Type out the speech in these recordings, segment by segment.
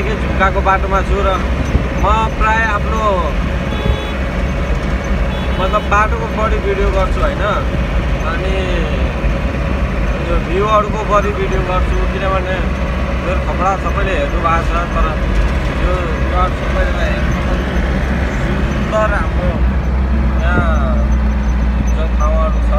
यहाँदेखि झुम्काको बाटोमा छु र म प्राय आफ्नो मतलब बाटोको बढी भिडियो गर्छु होइन। अनि यो भ्यूहरूको बढी भिडियो गर्छु किनभने मेरो कपडा सबैले हेर्नु भएको छ। तर यो सबैलाई सुन्दर हाम्रो यहाँ जो ठाउँहरू छ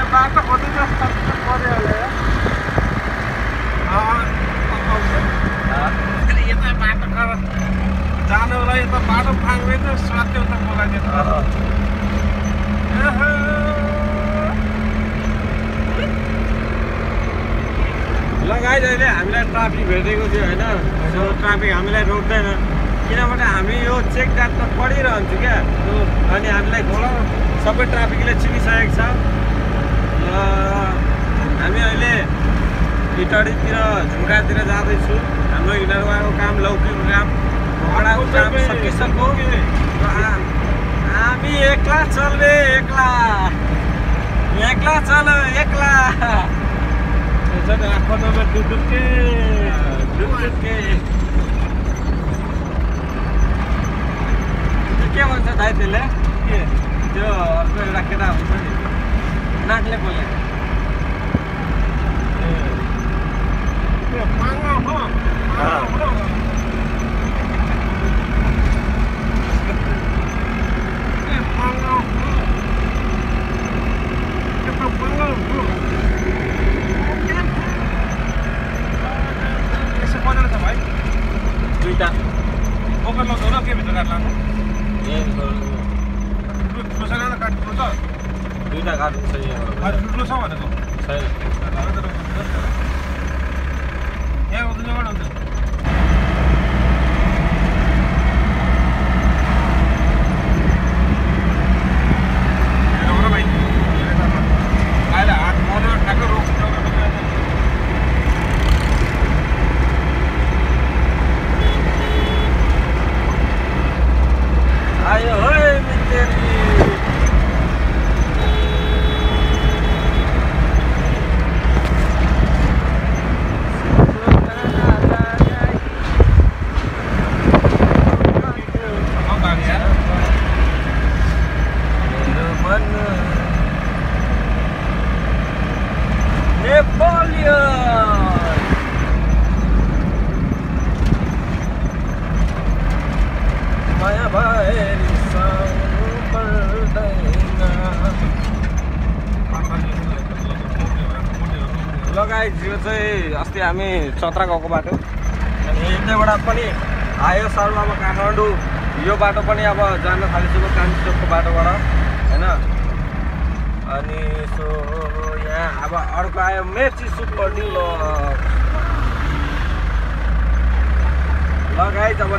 बाटो खोज्दै पर्यो होला यता बाटो जानुलाई यता बाटो फाङ्दैन स्वास्थ्य उता बोलाइदिन्छ लगाइ जहिले हामीलाई ट्राफिक भेटेको थियो होइन। त्यो ट्राफिक हामीलाई रोक्दैन किनभने हामी यो चेक जातमा पढिरहन्छु क्या। अनि हामीलाई सबै ट्राफिकले चिनिसकेको छ। हामी अहिले इटडीतिर झुम्कातिर जाँदैछु। हाम्रो इनरवाको काम लौकिक काम भाडाको काम सकिसक्यो। हामी एक्ला चल्ने एक्ला चल एक्ला आँखा नम्बर डुडुके के भन्छ दाइ त्यसले के त्यो अर्को एउटा केटा हुन्छ नि नाकले बोले दुईटा बोकर लाउँछ होला के भित्र काट लानु दुईटा काट्नु छ ठुलो छ भनेको छैन यहाँ आउँछ जग्गा आउँछ अहिले हात मर्यो ठ्याक्कै रोक्छ आयो है मितेरी लगाइ यो चाहिँ अस्ति हामी चत्रा गएको बाटो अनि यतैबाट पनि आयो सरुवामा काठमाडौँ यो बाटो पनि अब जान थालिसक्यो कान्छी चोकको बाटोबाट होइन। अनि सो यहाँ अब अर्को आयो मेची सुपर डिलक्स लगाइ जब